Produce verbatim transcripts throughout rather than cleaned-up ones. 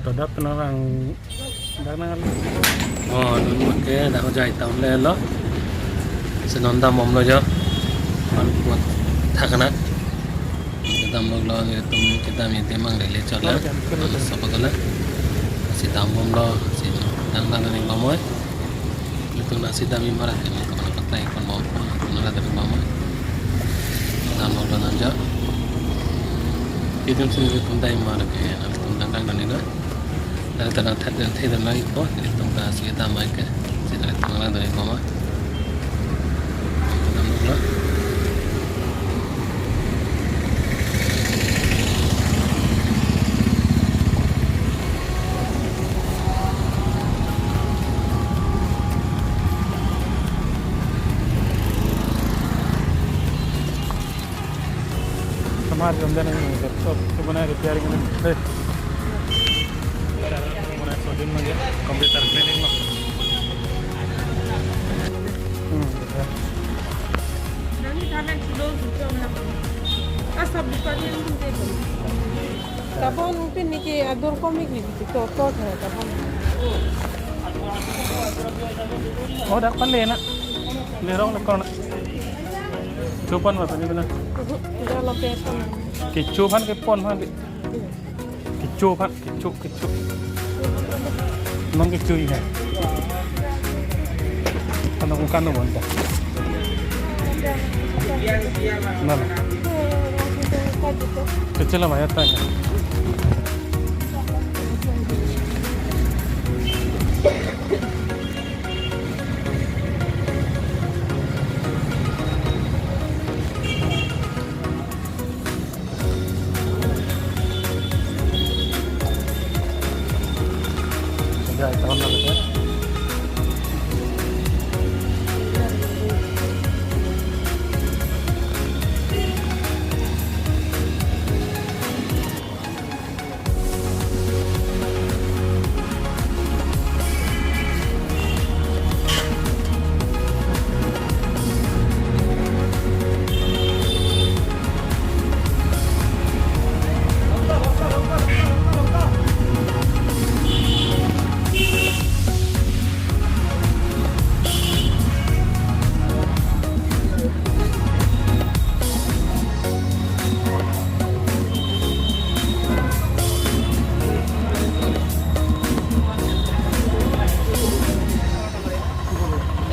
Dak penang rang, dak nang. Oh, non ke dak Hojai town lelo. Si non dambomlo jo. Anput thakna. Kedam lo lo, nelitum kedam ini mang lele chot la. Sopo tola. Si dambomlo, si dang dang ni bomoi. Nelitum nasi dam-i marat ke, nelitum nang patai kon bom, nelitum nang dam-i bomoi. Dambomlo nang jo. Itum si nelitum dam-i marat ke, nelitum dang dang ni lo. Dari tanah thak dan thai dan lagi ko, nelitum ta si dam-i ke, si nelitum nang dam-i bomoi. Dambomlo. हमारे अंदर नहीं है, सब तो बना रिपेयरिंग में। Muna soldin mage computer cleaning ma. Hmm, betul. Asap di pagi yang penting. Tabon pin niki adur komik niki to to to tabon. Oh, dak pan le na. Lerong le kon. Chupan ma pani bina. Uhu, dalam pesan. Kecho aphan kepon aphan di. Kecho aphan, kecho, kecho. Non kecho ini. Ano kung kano bonta. Nala. Kecil lah mayat tanya.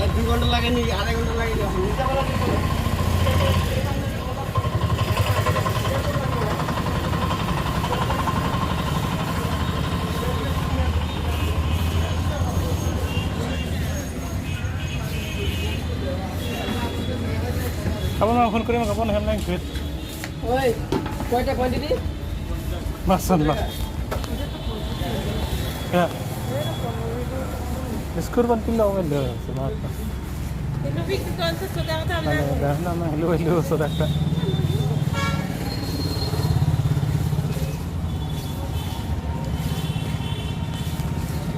এক দুই ঘন্টা লাগে নি, আড়াই ঘন্টা লাগে নি? Kapan ma phone kori ma kapan hem nang sweet. Oi, কয়টা quantity? Masan ma. Ya. Biscuit ban pilo kan dah, semangat. Hello, Vic, tu kan sesudah dah. Dah, dah, dah, dah, hello, hello, sudah dah.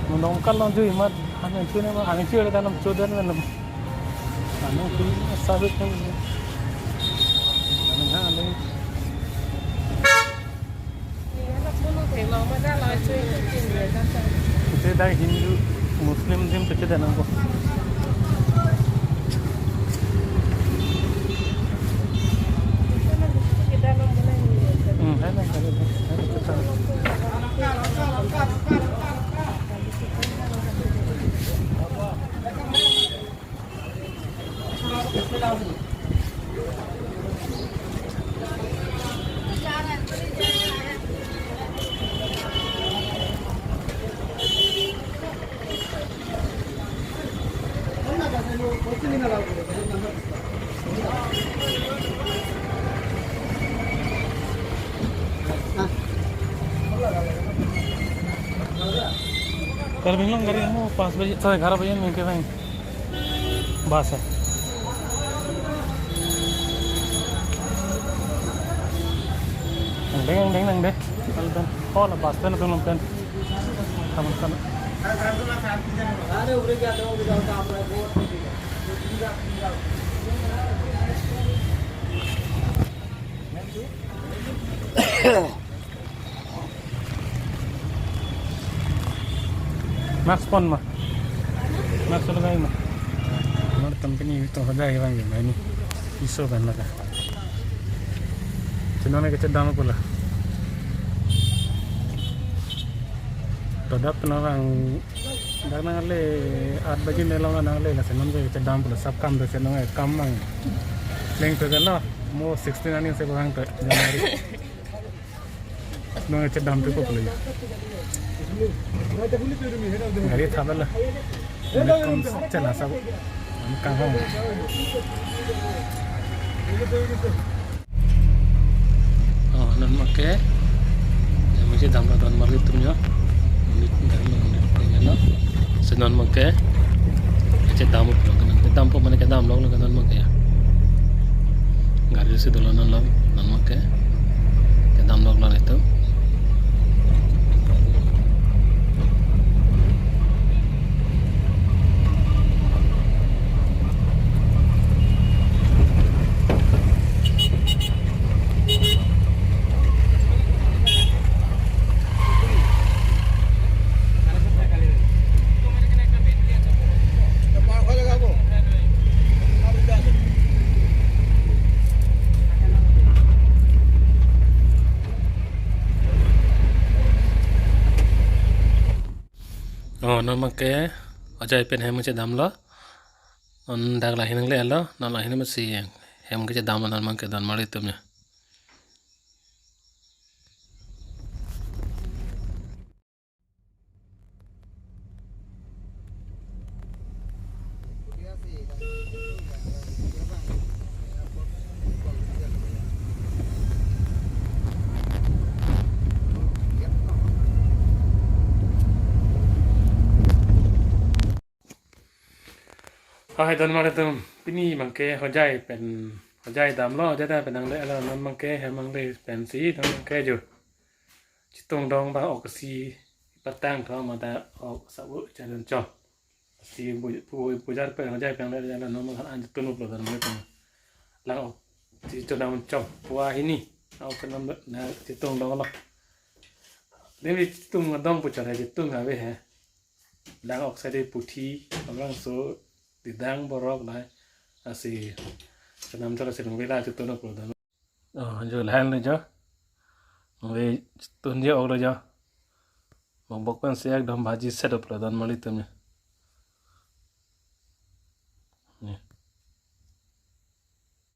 Menongkal long jui mat, anang cune ma, anang cune tanam cudan tanam. Ano, pin, sabit kan. Ano nga, ano. Isi dak Hindu, Muslim dim kecil dan angko. Hmm, hai na, hai na, hai na, hai na. Karbi Anglong gari mo पाँच बजे, sorry, ग्यारह बजे में के भाई। Bus hai. Nang deng, nang deng, nang deng. Kalau pen, oh, la bus pen, pen, pen. Kamu kan. Mask pon ma? Mask lagai ma? Mar tam pini to hajai bang ma ini. Iso kan laka. Chenam ke chedam pula. To dap na bang dak nangle aat baji nelong nangle la chenam ke chedam pula, sab kam do chenam kam bang. Leng to lo mo sixteen ani se bang to January. Non chedam tu ko pula. Gari thaba la. Kom chela sa. Kang hong. Oh, non ma ke. Ya, mo chedam la don marli tum yo. Minute, dari minute, ya, no. Si non ma ke. Chedam lo, kedam po mane kedam lo, non ma ke ya. Gari si dolo non lo, non ma ke. Kedam lo, lo itu. Oh, non ma ke, ajai pen hem chedam lo. Non dak lahin nangle lo, non lahin ma si hem kechedam lo, non ma ke don marli tum ya. Hai, don marli tum, pini ma ke hojai pen, hojai dam lo, hojai dam pen nangle lo, non ma ke hem nangle pensi don ma ke jo. Chetong dong bang ok si patang tho ma ta ok sa bu chadon chom. Si bu bu bu jar pen hojai pen nangle lo, non ma an chetong lo don marli tum. Lang ok si chodam chom pua hini. Ok chenam na chetong dong lo. Demi chetong dong pu char chetong ave he. Lang ok sadi puthi, abang so didang borok lai. Asi chenam chara si nung vela chetong lo pura dan. Oh, jo lahan le jo. Nung ve chetong je ok le jo. Mong bok pen si ekdom bhaji set up lo don marli tum ya.